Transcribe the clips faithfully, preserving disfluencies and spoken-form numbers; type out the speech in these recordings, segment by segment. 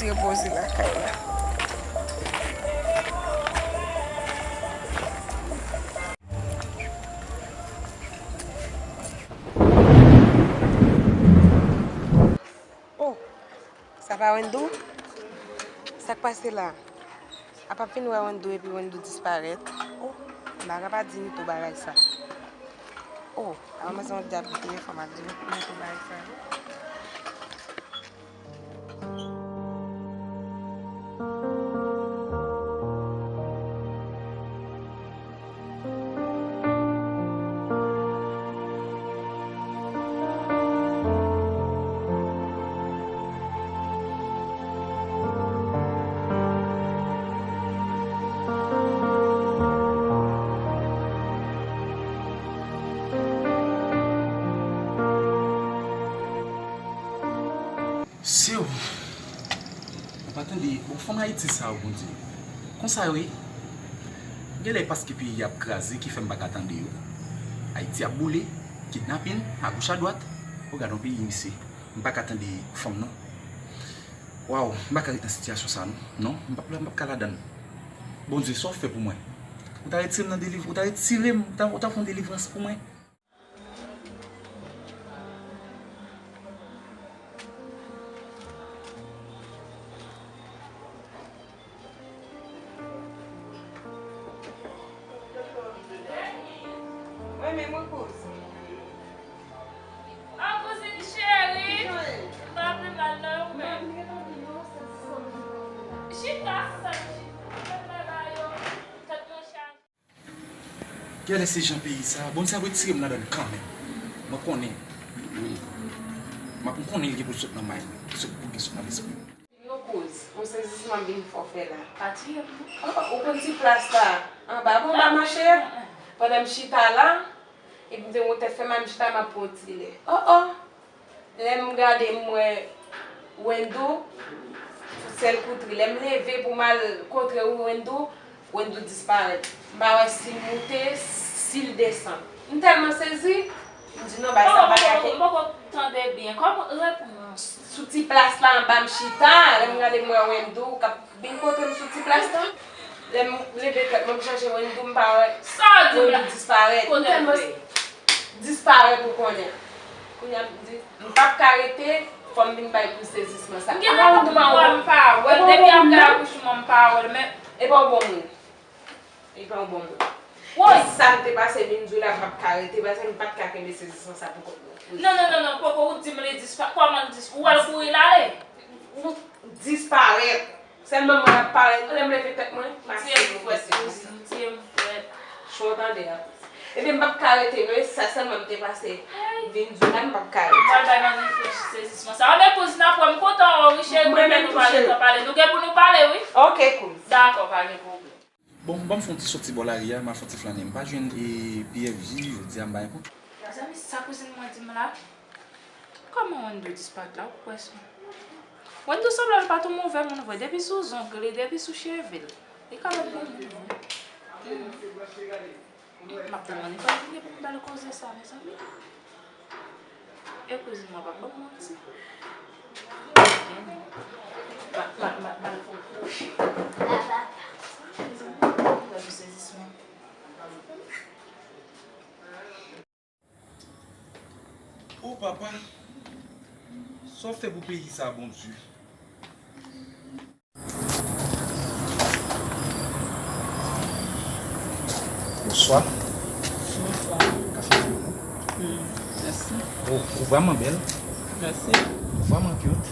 Repoze lakay la. Oh, sa pa Wendou? Sa k pase la? Apa m fin wè Wendou epi Wendou disparèt. Oh, m pa ka pa di Nito bagay sa. Oh, apa m se yon dyab ki te fè m ap di Nito bagay sa. Se w. Ou pa tande, bon, fanm Ayiti sa yo, Bondye. Konsa yo ye. Genlè paske peyi a ap kraze ki fè m pa ka tande yo. Ayiti ap boule, kidnapin, agoch adwat. Ou gad yon peyi, mesye. M pa ka tande fanm, non. Waw, m pa ka ret nan sitiyasyon sa, non. Non, m p ap, m p ap ka ladan l. Bondye, sa w fè pou mwen? Ou ta retire m nan deliv-, ou ta retire m, ou ta, ou ta fè yon delivrans pou mwen. Mwen menm, wi, kouz. Ah, kouzin cheri. Jan w ye? M pa pi mal non, ou menm? Chita, sa, chita. Mwen ba yo tèt mwen chaje. Genlè se jan peyi sa, Bondye ap retire m ladan l kanmenm. Mwen konnen, wi. M ap, m konnen li gen pou l sot nan may mwen, sot pou l gen sot nan lespri m. Yo kouz, yon sezisman m vin fè w fè la. Pa tiye m non. Oh, ou konn ti plas la anba, bon, anba, ah, machè? Ah, ah. Pandan m chita la, epi m te yon tèt fè mal, m chita, m ap pran yon ti lè. Oh, oh! Lè m gade, m wè Wendo, sèl kout ri. Lè m leve pou m al kontre Wendo, Wendo disparèt. M pa wè si l moute, si l desann. M tèlman sezi, m di non, bagay sa pa ka. Mwen poko tande byen. Kòman reprann? Sou ti plas la anba m chita, lè m gade m wè Wendo k ap vin kote m sou ti plas la. Lè m leve tèt mwen, m chèche Wendo, m pa wè. Sa w di m la? Wendo disparèt. M tèlman disparèt ou konnen. Kounye a m di, m p ap ka rete, fò m vin bay pou sezisman sa. M gen nan kont mwen, m pa wè l. Depi apre akouchman, m pa wè l, men. E pa yon bon moun. E pa yon bon moun. Woy! Sa m te pase vin di w la, m p ap ka rete, paske m pa t ka kenbe sezisman sa pou kont mwen. Non, non, non, non, poko, ou di m li dispa-, kòman l dis-, ou wè l kouri l ale? Disparèt. Sèlman mwen ap parèt. Lè m leve tèt mwen, m ap tiye m frèt, kouzin, tiye m frèt. Chon tande a. Ebyen, m p ap ka rete, non, e sa sèlman m te pase vin di w la, m p ap ka rete. Mwen bay manmi fouch sezisman sa. Anben, kouzin, apre m kontan wè w, wi, cheri, mwen menm tou, cheri. Nou pa gen tan pale. Nou gen pou nou pale, wi. Ok, kouz. Dakò, pa gen pwoblèm. Bon, ban m fè yon ti soti bò lari a, m al fè yon ti flannen. M pa jwenn, e, P F J, jodi a m pa gen kont. Mezanmi, sa kouzin mwen di m la? Kòman Wendo disparèt la, ou kwè sa? Wendo sanble l pa tou move moun vre, depi sou zong li, depi sou cheve l, li ka bat bon moun vre. Hmm. M ap tann annik pa vini pou m ba l koze sa, mezanmi. E kouzin mwen p ap ban m manti. M ap, m ap, m ap ba l fon kouche. Mezanmi, m wè pou sezisman. O papa, sa w fè pou peyi sa, Bondye? Bonswa. Bonswa. Kafe pou ou. Hmm, mèsi. Oh, ou vrèman bèl. Mèsi. Ou vrèman cute.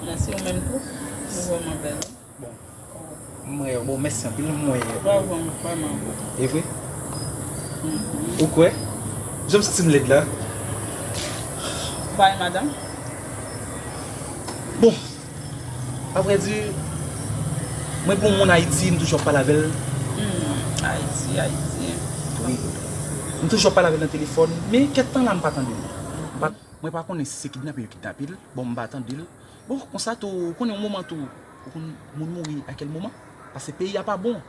Mèsi, ou menm tou. Ou vrèman bèl. Bon. M wè, bon, mèsi anpil, m wè. Vrèman, vrèman. E vre? Mhm. Ou kwè? Jan m santi m lèd la. Bay madanm. Bon. Avrèdi, mwen gon moun Ayiti, m toujou ap pale avè l. Hmm, Ayiti, Ayiti. Wi. M toujou ap pale avè l nan telefòn, men kèk tan la m pa tande l. M pa, mwen pa konnen si se kidnape yo kidnape l. Bon, m pa tande l. Bon, konsa tou, ou konnen yon moman tou, ou konn moun mouri a kèl moman? Paske peyi a pa bon.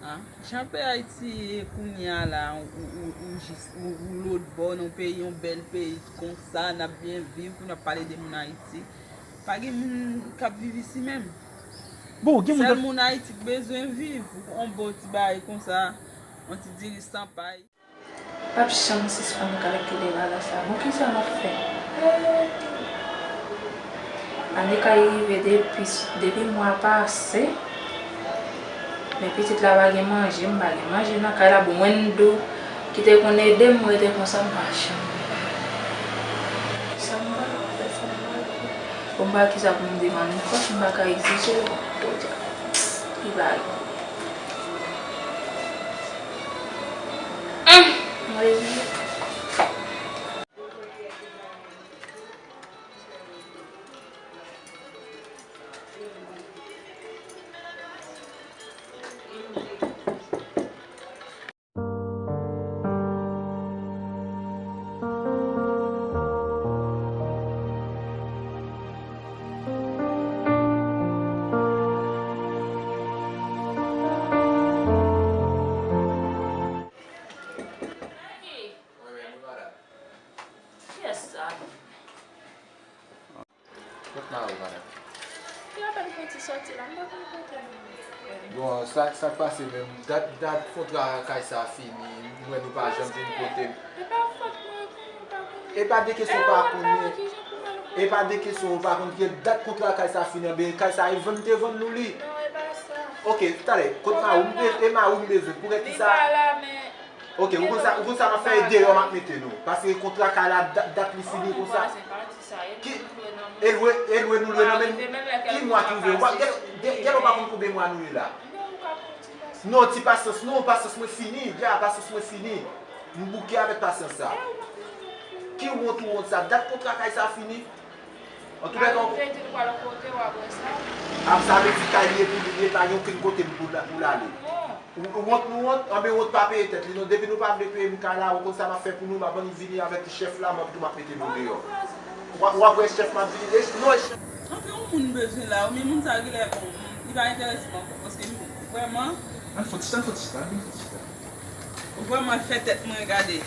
Ah, jan peyi Ayiti ye kounye a la, ou, ou, ou jis, ou, ou lòtbò, nan yon peyi, yon bèl peyi konsa, n ap byen viv, pou n ap pale de moun Ayiti. Pa gen moun k ap viv isi menm. Bon, gen moun. Sèl moun Ayiti k bezwen viv, yon bon ti bagay konsa, yon ti diri san pay. P ap janm sispann kalkile bagay sa. Bon, kisa m ap fè? Ane kay rive depi, depi mwa pase. Men pitit la pa gen manje, m pa gen manje nan kay la. Bon, Wendou ki te konn ede m, m rete konsa, m pa janm. Sa m pral fè, sa m pral fè. Bon, m pa kisa pou m demann li, fòk m pa ka egzije l. Podyab. Li pa gen. Hum, m reziye. Kiyès sa? Kot mari w, madanm? Li apèn fè ti sòti la, m pa konn kote l. Bon, sa, sa k pase menm? Dat, dat kontra kay sa fini, m wè nou pa janm vin kote m. E pa fòt mwen, konnen m pa konnen. E pa de kesyon pa konnen. E pa de kesyon ou pa konn. Gen dat kontra kay sa fini, anben kay sa e vann te vann nou li. Non, e pa sa. Ok, talè, kot mari w? M bezwen, e mari w m bezwen. Pou kisa? Li pa la, men Ok, ou konn sa, ou konn sa m ap fè, e deyò m ap mete nou. Paske kontra kay la, dat, dat li fini konsa. Ki, e lwe, e lwe nou lwe nan men, ki mwa ki rive? Gen, gen lè w pa konn konbyen mwa nou ye la. Non, ti pasyans, non, pasyans mwen fini, ya, pasyans mwen fini. M bouke avèk pasyans sa. Ki wont ou wont sa, dat kontra kay sa fini. Antouka, sa vle di nou pral yon kote w apre sa? Ap sa vle di kay li ye pou li ye, pa gen okenn kote pou l, pou l ale. Ou, ou wont nou wont, anben wont pa peye tèt li non. Depi nou pa vle peye m kay la, ou konn sa m ap fè pou nou, m ap annik vini avèk chèf la, m ap di w m ap mete nou deyò. W ap, w ap wè chèf m ap vini, e, non, e chèf. Anfen, yon moun bezwen la, men moun sa genlè, bon, li pa enterese m ankò, paske m, vrèman. Al fò ti chita, al fò ti chita, al fò ti chita. Ou vrèman fè tèt mwen gade.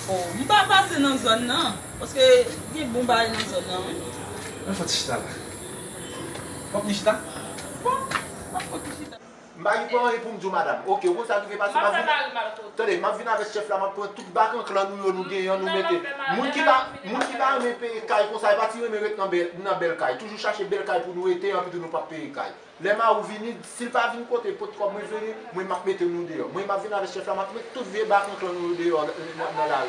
Oh, m pa pase nan zòn nan, paske gen bon bagay nan zòn nan, wi. Al fò ti chita la. W ap vin chita? Bon, m ap fè ti chita. M pa gen pou anyen pou m di w, madanm. Ok, ou konn sa k rive pase, m ap vin. Tande, m ap vin avèk chèf la, m ap pran tout bakanklan nou yo, nou genyen an, nou mete. Moun ki pa, moun ki pa renmen peye kay konsa, e pa ti renmen ret nan bèl, nan bèl kay. Toujou chache bèl kay pou nou rete, anpi tou nou p ap peye kay. Lè mari w vini, si l pa vin kote pot kòb mwen vini, mwen m ap mete nou deyò. Mwen m ap vin avèk chèf la, m ap met tout vye bakanklan nou yo deyò nan, nan, nan lari.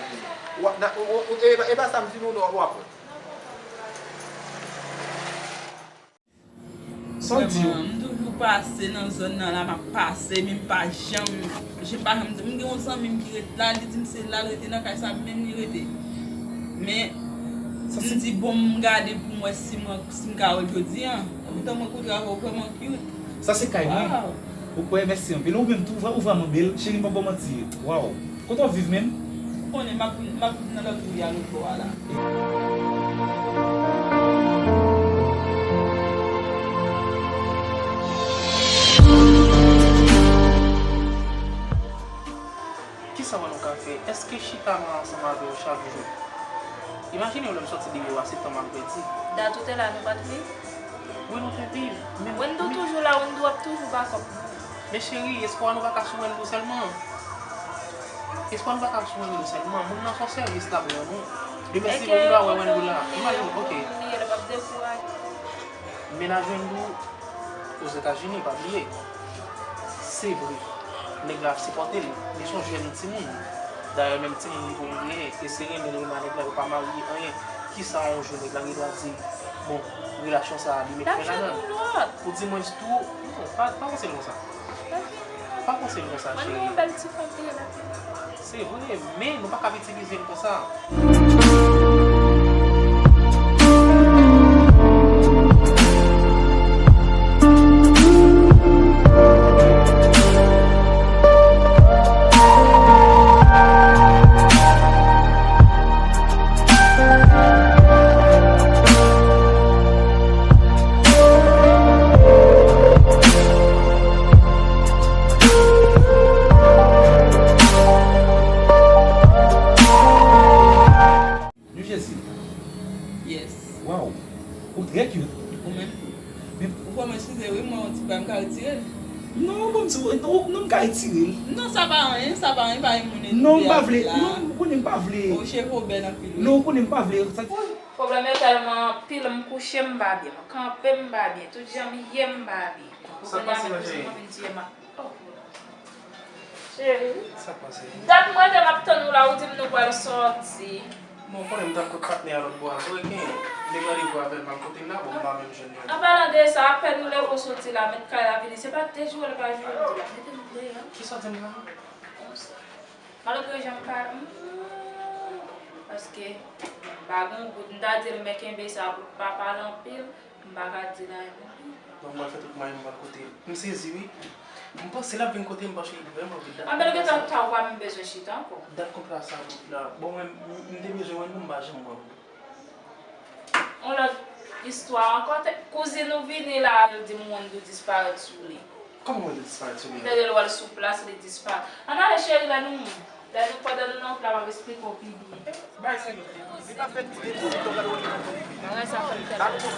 W ap, nan, w, w, w, e, e pa sa m di nou non, w ap wè. Sa w di yo? Vrèman, m toujou pase nan zòn nan la, m ap pase, men m pa janm, je pa janm di, m gen yon zanmi m ki ret la, li di m se la l rete nan kay sa, menm li rete. Men, m di, bon, m gade pou m wè si mwen, si m ka wè l jodi a. Poutan mwen kontre avè w vrèman cute. Sa se kay mwen. Wow. Ou kwè, mèsi anpil. Ou menm tou, ou vrèman bèl. Cheri, m p ap ba w manti. Wow. Kote w ap viv menm? Ou konnen, m ap, m ap viv nan lòt ri a, lòt bò a la. Kisa wè nou ka fè? Èske chita la ansanm avè w chak jou? Imajine w lè m sòti deyò a, se tan m ap pèdi. Dat ou te la, nou pa t viv? Wi, nou te viv. Men, Wendou men toujou la, Wendou ap toujou bakòp. Men cheri, espwa nou pa ka sou Wendou sèlman. Espwa nou pa ka sou Wendou sèlman. Moun nan se yon sèvis l ap rann nou. Demen si Wendou pa wè Wendou la. Imajine, ok. Li ye, l ap dekouraje. Mennaj Wendou Ozetazini, pa bliye. Se vre, nèg la ap sipòte l. Li se yon jèn timoun. Dayè, menm timoun li pou l genyen. E se renmen l renmen a nèg la, yo pa marye, anyen. Kisa yon jou nèg la gen dwa di, bon, relasyon sa a, li met fen ladan l? Pou di mwens tou, non, pa, pa panse l konsa. Pa panse l konsa, cheri. Mwen, nou yon bèl ti fanm li ye la. Se vre, men nou pa ka vitimize l konsa. Ou trè cute. Ou menm? Men ou fè mwen eskize wi, mwen yon ti bagay, m ka retire l? Non, bon, m di w, non, non, m ka retire l. Non, sa pa anyen, sa pa anyen, pa yon moun. Non, m pa vle, non, ou konnen m pa vle. O, cheve w bèl anpil wi. Non, ou konnen m pa vle. Sa... Pwoblèm yo tèlman anpil, m kouche m pa byen, m kanpe m pa byen, tout jan m ye m pa byen. Ou konnen avèk kouzin mwen vin tiye m. Oh. Cheri. Sa k pase? Dat mwen te m ap tann ou la, ou di m nou pral sòti. Bon, ou konnen m t ap kot patnè a lòt bò a, vre gen. M te gen randevou avè l, m al kote l la, bon, m pa menm jwenn li. An palan de sa, apèn ou leve w soti la, met kay la vini, se pa de jou l pa jwenn ou la, mete nou deyò. Kisa w di m la? Konsa. Malgre jan m pa, hmm, paske m pa gen gout, m ta di l men kenbe sa pou l pa pale anpil. M pa ka di l anyen non. Donk, m pral fè tout mwayen m pral kote l. M sezi, wi. M panse l ap vin kote m paske li vrèman vle dat. Anben, l gentan ta w pa menm bezwen chita ankò. Dat kontra sa bout la. Bon, mwen, m, m te bezwen wè nou, m pa janm wè w. On lòt istwa ankò. Te, kouzin ou vini la, l di m Wondou disparèt sou li. Kòman Wondou disparèt sou li? M tande l wè l sou plas, li disparèt. Ann ale, cheri, lè nou, lè nou, pandan nou nan wout la, m ap esplike w pi byen. Bagay sa yo, li pa fè ti de ti, li pa gade w. Bagay sa fè m tèlman sezi.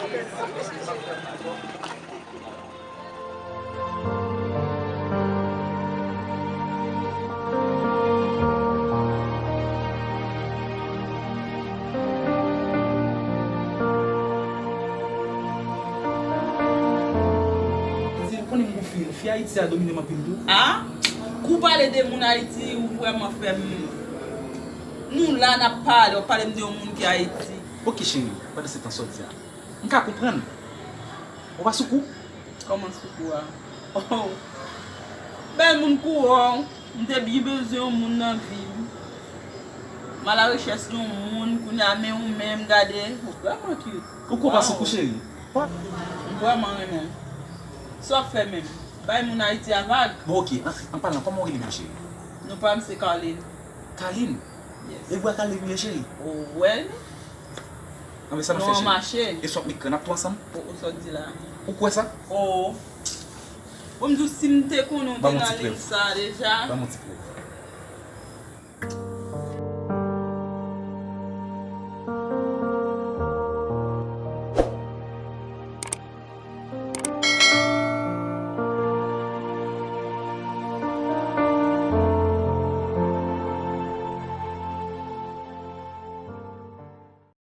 Ou konnen m gon fi, fi Ayiti a domine m anpil tou. Ah, kou w pale de moun Ayiti, ou vrèman fè m, nou la n ap pale, w ap pale m de yon moun ki Ayiti. Ok cheri, pandan se tan sa w di a, m ka konprann. Ou pa sou kou? Kòman sou kou a? Oh, bèl moun kou w, m te byen bezwen yon moun nan vi m. M alarechèch yon moun, kounye a men ou menm, gade, ou vrèman cute. Ou kou pa sou kou cheri? M vrèman renmen w. Sa w ap fè menm? Bay moun Ayiti a vag. Bon, ok, an, an palan, kòman w rele menm cheri? Non pa m se Carline. Carline? Yes. E bwa Carline ou ye cheri? Ou wè li? Anben sa n ap fè cheri? Non, mache. E sa w ap met kran, n ap tou ansanm? O, o, sa w di la? Ou kwè sa? O. Bon, m di w, si m te konnen w te nan liy sa deja. Ban m yon ti prèv.